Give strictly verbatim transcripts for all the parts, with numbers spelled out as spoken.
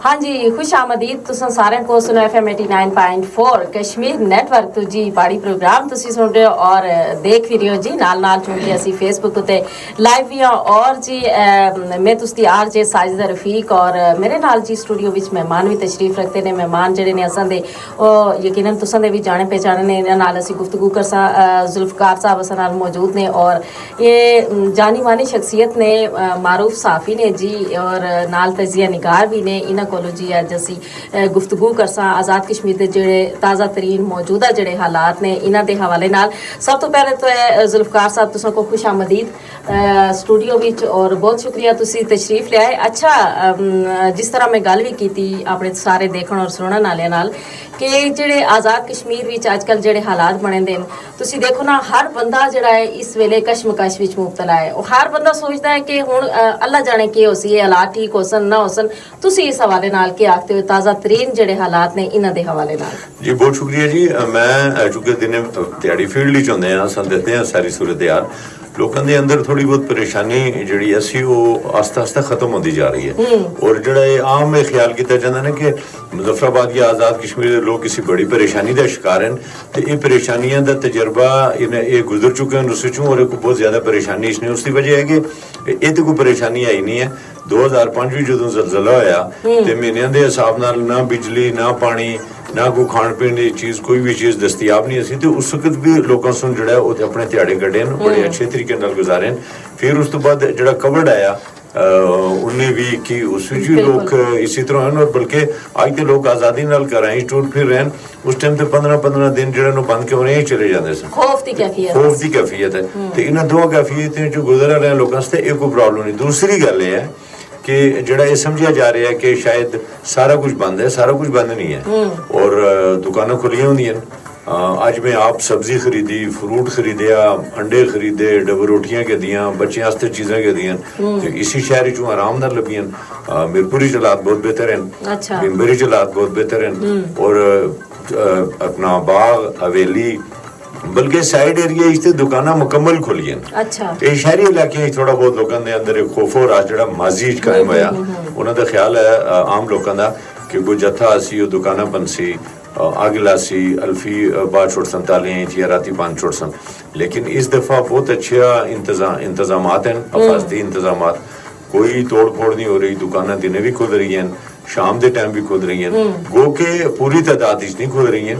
ہاں جی، خوش آمدید تساں سارے کو سنو ایف ایم ایٹی نائن پوائنٹ فور کشمیر نیٹ ورک تو جی پاڑی پروگرام تسی سن رہے ہو اور دیکھ بھی رہے ہو جی، نال نال چونکہ اسی فیس بک اتے لائیو بھی ہاں۔ اور جی میں تستی آر جے ساجدہ رفیق اور میرے نال جی اسٹوڈیو وچ مہمان بھی تشریف رکھتے نے۔ مہمان جڑے نے اساں دے، یقیناً تساں دے بھی جانے پہچانے نے، انہاں نال اسی گفتگو کرساں۔ ذوالفقار صاحب اساں نال موجود نے اور یہ جانی مانی شخصیت نے، معروف صحافی نے جی، اور نال تجزیہ نگار بھی نے۔ انہاں کولو جی اج اسی گفتگو کرساں آزاد کشمیر دے جڑے تازہ ترین موجودہ جڑے حالات نے انہاں دے حوالے نال۔ سب تو پہلے تو اے ذوالفقار صاحب تساں کو خوش آمدید اسٹوڈیو وچ، اور بہت شکریہ تسی تشریف لے آئے۔ اچھا، جس طرح میں گل بھی کیتی اپنے سارے دیکھن اور سنن والے نال کہ جڑے آزاد کشمیر وچ اج کل جڑے حالات بنے دے، تسی دیکھو نا، ہر بندہ جڑا ہے اس ویلے کشمکش وچ مبتلا ہے۔ ہر بندہ سوچدا ہے کہ ہن اللہ جانے کے ہوسی، یہ حالات ٹھیک ہوسن نہ ہوسن۔ تسی اس حوالے نال کے آکھتے ہو؟ تازہ ترین جڑے حالات نے انہاں دے حوالے نال۔ جی بہت شکریہ جی۔ میں چونکہ دن تیاڑی فیلڈ ہی چاہتے ہیں، اساں دیکھتے ہیں ساری صورتحال، لوکاں دے اندر تھوڑی بہت پریشانی جڑی اسی وہ آہستہ آہستہ ختم ہوندی جا رہی ہے۔ اور جڑا یہ عام خیال کیتا جانا نا کہ مظفرآباد یا آزاد کشمیر دے لوگ کسی بڑی پریشانی دا شکار ہیں، تے یہ پریشانیاں دا تجربہ انہیں یہ گزر چکے ہیں اس وچوں، اور یہ کوئی بہت زیادہ پریشانی اس نے، اس دی وجہ ہے کہ یہ تے کوئی پریشانی آئی نہیں ہے۔ دو ہزار پنج وچ جدوں زلزلہ ہویا، تے مہینیاں دے حساب نال نہ بجلی، نہ پانی، نہ کوئی کھان پین دی چیز، کوئی بھی چیز دستیاب نہیں سی، تے اس وقت بھی لوکاں سن جڑا ہے وہ اپنے تیاڑے کڈے ہیں، بڑے اچھے طریقے نال گزارے ہیں۔ پھر اس تو بعد جڑا کووڈ آیا، انی بھی کی اس وچ بھی لوگ اسی طرح ہیں، اور بلکہ آج تے لوگ آزادی نال گھراں ہی ٹور پھر رہے ہیں۔ اس ٹائم تے پندرہ پندرہ دن جڑے نو بند کے انہیں ہی چلے جاندے سن۔ خوف دی کیفیت۔ خوف دی کیفیت ہے۔ تے انہاں دو کیفیتیں جو گزر رہے ہیں لوکاں سے، ایک کوئی پرابلم نہیں۔ دوسری گل یہ ہے کہ جڑا یہ سمجھیا جا رہا ہے کہ شاید سارا کچھ بند ہے، سارا کچھ بند نہیں ہے۔ اور دکاناں کھلیاں ہوندیاں ہیں۔ اج میں آپ سبزی خریدی، فروٹ خریدیا، انڈے خریدے، ڈبل روٹیاں کے دیاں، بچیاں واسطے چیزاں کے دیاں۔ تے اسی شہر چوں آرام نال لبیاں۔ میرپور چ حالات بہت بہتر ہیں۔ اچھا۔ ممبر چ حالات بہت بہتر ہیں۔ اور اپنا باغ، حویلی، بلکہ سائیڈ ایریا اس تے دکاناں مکمل کھولی ہیں۔ اچھا۔ یہ شہری علاقے تھوڑا بہت لوکاں دے اندر ایک خوف اور آج جڑا ماضی وچ قائم ہویا، انہاں دا خیال ہے عام لوکاں دا کہ کوئی جتھا اسی وہ دکاناں بنسی، اگ لاسی، الفی باہر چھوڑ سن، تالیاں یا راتی بند چھوڑ سن۔ لیکن اس دفعہ بہت اچھا انتظام انتظامات ہیں، حفاظتی انتظامات۔ کوئی توڑ پھوڑ نہیں ہو رہی، دکاناں دنے بھی کھل رہی ہیں، شام دے ٹائم بھی کھل رہی ہیں۔ گو کہ پوری تعداد وچ نہیں کھل رہی ہیں،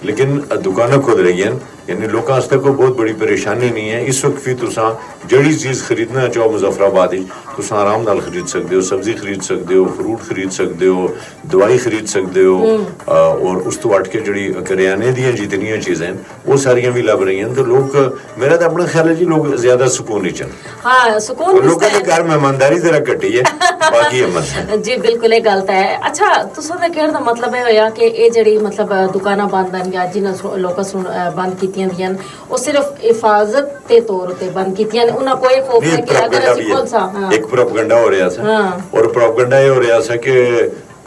لیکن دکاناں کھل رہی ہیں۔ یعنی لوکاں واسطے کوئی بہت بڑی پریشانی نہیں ہے۔ اس وقت بھی تساں جڑی چیز خریدنا چاہو مظفرآباد وچ، تساں آرام نال خرید سکدے ہو، سبزی خرید سکدے ہو، فروٹ خرید سکدے ہو، دوائی خرید سکدے ہو۔ اور اس تو ہٹ کے جڑی کریانے دیاں جتنیاں چیزیں ہیں، وہ ساریاں بھی لب رہی ہیں۔ تو لوگ، میرا تو اپنا خیال ہے جی، لوگ زیادہ سکون وچ ہیں۔ ہاں، سکون لوگوں کے گھر مہمانداری ذرا گھٹی ہے، باقی امن ہے۔ جی بالکل، یہ گل تو ہے۔ اچھا، تساں دے کہن دا مطلب یہ ہویا کہ یہ جڑی مطلب دکاناں بند ہیں یا جنہاں لوکاں سن بند کیتیاں دیاں، وہ صرف حفاظت دے طور تے بند کیتیاں نے، انہاں کوئی خوف نہیں کہ اگر اسی کھول سا۔ ایک پروپیگنڈا ہو رہا سا، اور پروپیگنڈا یہ ہو رہا سا کہ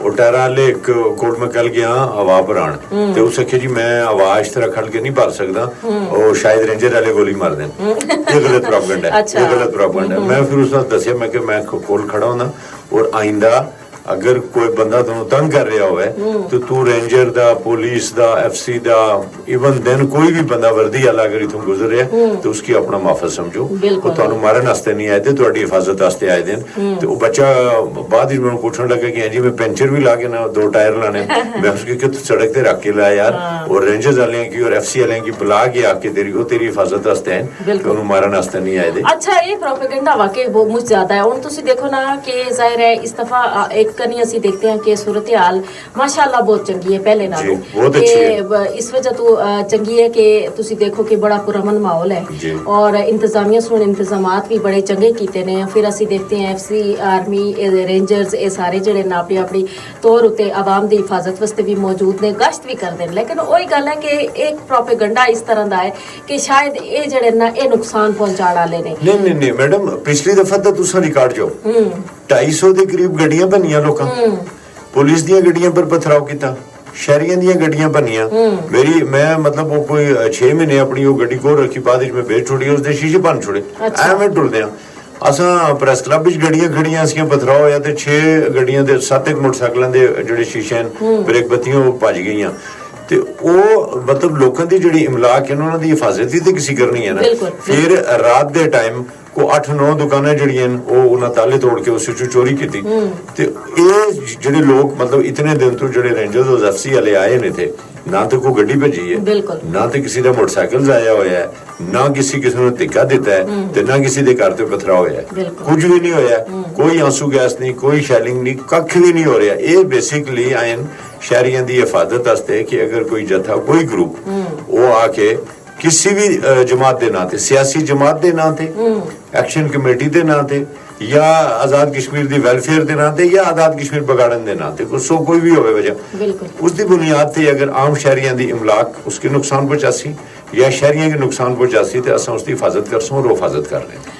وہ ٹائر والے ایک کول میں کل گیا ہوا پر آن، تے اس آکھیا جی میں ہوا اس طرح کھل کے نہیں بھر سکدا، وہ شاید رینجر والے گولی مار دین۔ یہ غلط پروپیگنڈا ہے، یہ غلط پروپیگنڈا ہے۔ میں پھر اس وقت دسیا، میں کہ میں کول کھڑا ہوں اور آئندہ اگر کوئی بندہ تانوں تنگ کر رہا ہوئے تو تو رینجر دا، پولیس دا، ایف سی دا، ایون دین کوئی بھی بندہ وردی والا اگر اتھوں گزر رہا ہے تو اس کی اپنا محافظ سمجھو۔ وہ تانوں مارن واسطے نہیں آئے دے، تہاڈی حفاظت واسطے آئے دین۔ تے وہ بچہ بعد وچ مینوں پوچھن لگا کہ ہاں جی میں پینچر بھی لا کے نہ دو ٹائر لانے۔ میں اس کی کہ تو سڑک تے رکھ کے لا یار، اور رینجرز والے کی اور ایف سی والے کی بلا کے آ کے تیری، وہ تیری حفاظت واسطے ہیں، انہوں مارن واسطے نہیں آئے دے۔ اچھا، یہ پروپیگنڈا واقعی بہت مچ زیادہ ہے۔ ہن تسی دیکھو نا کہ ظاہر ہے اس دفعہ ایک کنی اسی دیکھتے ہیں کہ صورتحال ماشاءاللہ بہت چنگی ہے پہلے نالوں۔ اس وجہ تو چنگی ہے کہ تسی دیکھو کہ بڑا پرامن ماحول ہے، اور انتظامیہ سن انتظامات بھی بڑے چنگے کیتے نے۔ پھر اسی دیکھتے ہیں ایف سی، آرمی، رینجرز، یہ سارے جڑے نا اپنی اپنی طور اتے عوام دی حفاظت واسطے بھی موجود نے، گشت بھی کردے نے۔ لیکن وہی گل ہے کہ ایک پروپیگنڈا اس طرح دا ہے کہ شاید یہ جڑے نا یہ نقصان پہنچانا لے نے۔ نہیں نہیں نہیں میڈم، پچھلی دفعہ تو تساں ریکارڈ جو ڈھائی سو دے قریب گڈیاں بنیاں لوکاں، پولیس دیاں گڈیاں پر پتھراؤ کیتا، شہریاں دیاں گڈیاں بنیاں۔ میری، میں مطلب وہ کوئی چھ مہینے اپنی وہ گڈی کول رکھی، بعد وچ میں بیچ چھوڑی، اس دے شیشے بن چھوڑے۔ ایویں ٹردیاں۔ اساں پریس کلب وچ گڈیاں کھڑیاں سیاں، پتھراؤ ہویا تے چھ گڈیاں دے ست ایک موٹر سائیکلاں دے جڑے شیشے ہیں، بریک بتیاں وہ بج گئیاں۔ تے او مطلب لوکاں دی جڑی املاک ہے انہاں دی حفاظت بھی تے کسی کرنی ہے نا۔ پھر رات دے ٹائم کو اٹھ نو دکاناں جڑیاں ہیں، وہ انہاں تالے توڑ کے اس وچوں چوری کیتی۔ تے اے جڑے لوگ مطلب اتنے دن تو جڑے رینجرز اور ایف سی والے آئے نے تھے، نہ تے کوئی گڈی بھجی ہے، نہ تے کسی دا موٹر سائیکل ضائع ہویا ہے، نہ کسی کسی نے دھکا دیتا ہے، تے نہ کسی دے گھر تے پتھرا ہویا ہے۔ کچھ بھی نہیں ہویا۔ کوئی آنسو گیس نہیں، کوئی شیلنگ نہیں، ککھ بھی نہیں ہو رہا۔ یہ بیسکلی آئین شہریاں دی حفاظت واسطے کہ اگر کوئی جتھا، کوئی گروپ وہ آ کے کسی بھی جماعت دے ناں تے، سیاسی جماعت دے ناں تے، ایکشن کمیٹی دے ناں تے، یا آزاد کشمیر دی ویلفیئر دے ناں تے یا آزاد کشمیر بگاڑن دے ناں تے، کوئی سو کوئی بھی ہوئے وجہ، اس دی بنیاد تے اگر عام شہریاں دی املاک اس کے نقصان پہنچاسی یا شہریاں کے نقصان پہنچاسی تے اساں اس دی حفاظت کرسوں اور وہ حفاظت کر رہے ہیں۔